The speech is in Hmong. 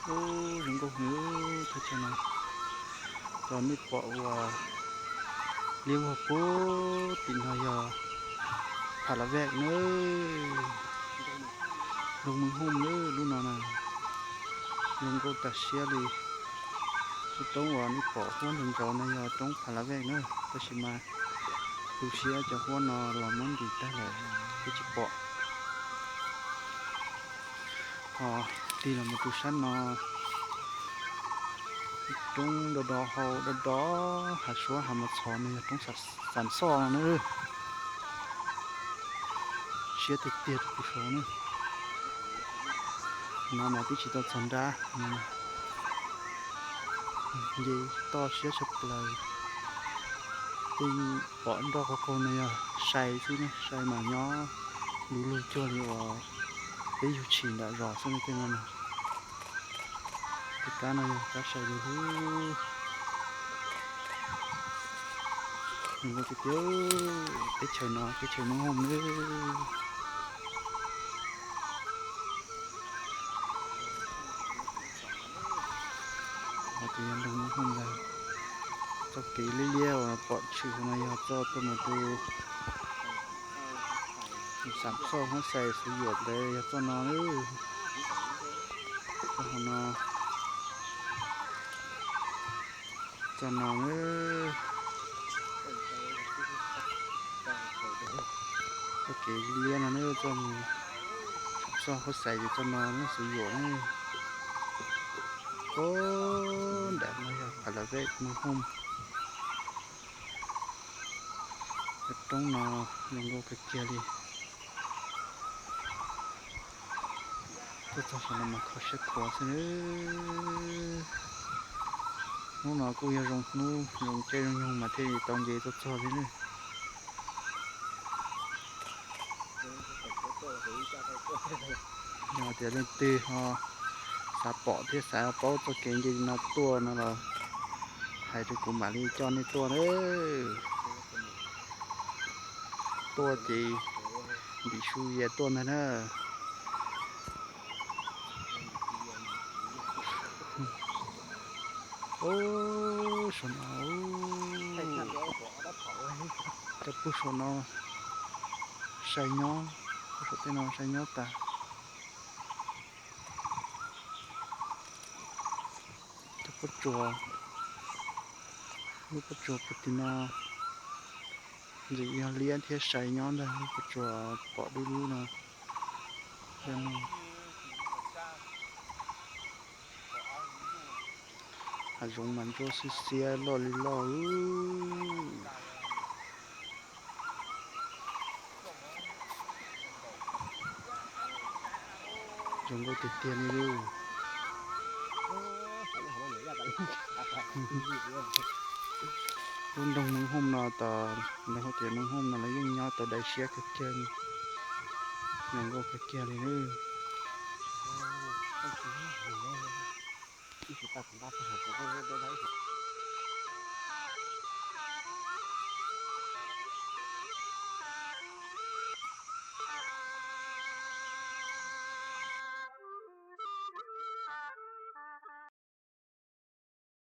Ub, zoo nkauj heev thaj chaw no. Cov nej pom uas liab vog puag tim no yog Pha La Vej na. Nroog Mws Hooj na lub no na. Zoo nkauj tas siab li. Lub roob uas nej pom huab nraud nraud no yog roob Pha La Vej na, tab sis mas tu siab cov huab no los muab ntim tag lawm, peb tsis pom. Ho tig los mus rau sab no, roob do do hau do do, hav suab hav mos txhos no yog roob Xam Xoj no na. Siab tiag tiag rau kuv saud na. No mas twb tsis tau txog nrab, nce toj siab tshaj plaws. Tej pom nroj qaug qaug no yog sai xwb na, sai mas nyob du lug cuag li uas peb yug tshis nram zos xwb na tej no na. Tus kab no yog kab sai du lug. Nws ua tiag tiag, teb chaws no teb chaws Hmoob Hooj na. Ho ces yog nroog Hmoob Hooj ntag. Txoj kev liab liab uas pom tshwm hauv no yog txoj tuaj mus rau Xam Xoj Huab Xais Xuv Yuam ntawd yog txoj no na. Txoj hauv no, txoj no na. Txoj kev liab no na, txoj mus Xam Xoj Huab Xais ces txoj no na, Xuv Yuam na. Ub, nram no yog Pha La Vej Hmoob Hooj. Cov roob no zoo nkauj kawg kiag li. Tuaj txog saum no mas kho siab khuav xwb na. Hnub no kuj yog zoo hnub zoo caij zoo nyoog mas thiaj li tau nce tuaj txog li na. Yog tias leej twg ho xav pom thiab xav paub txoj kev nce li no tuaj no los hais rau kuv mam li coj nej tuaj na. Tuaj ces ntim su yias tuaj ntag na. Ub, saum no, cov pug saum no sai nyob, pug saum tej no sai nyob tas. Cov pob tsuas, lub pob tsuas puag tim no ntxim yog liab thiab sai nyob ntag, lub pob tsuas pom dub dub no. Hav zoov mas ntsuab xiab xiab loj li loj. Zoo nkauj tiag tiag li. Lub nroog Hmoob Hooj no tas, lawv hu tias Hmoob Hooj no lawv yeej nyob tau dai siab kawg kiag li. Zoo nkauj kawg kiag li na.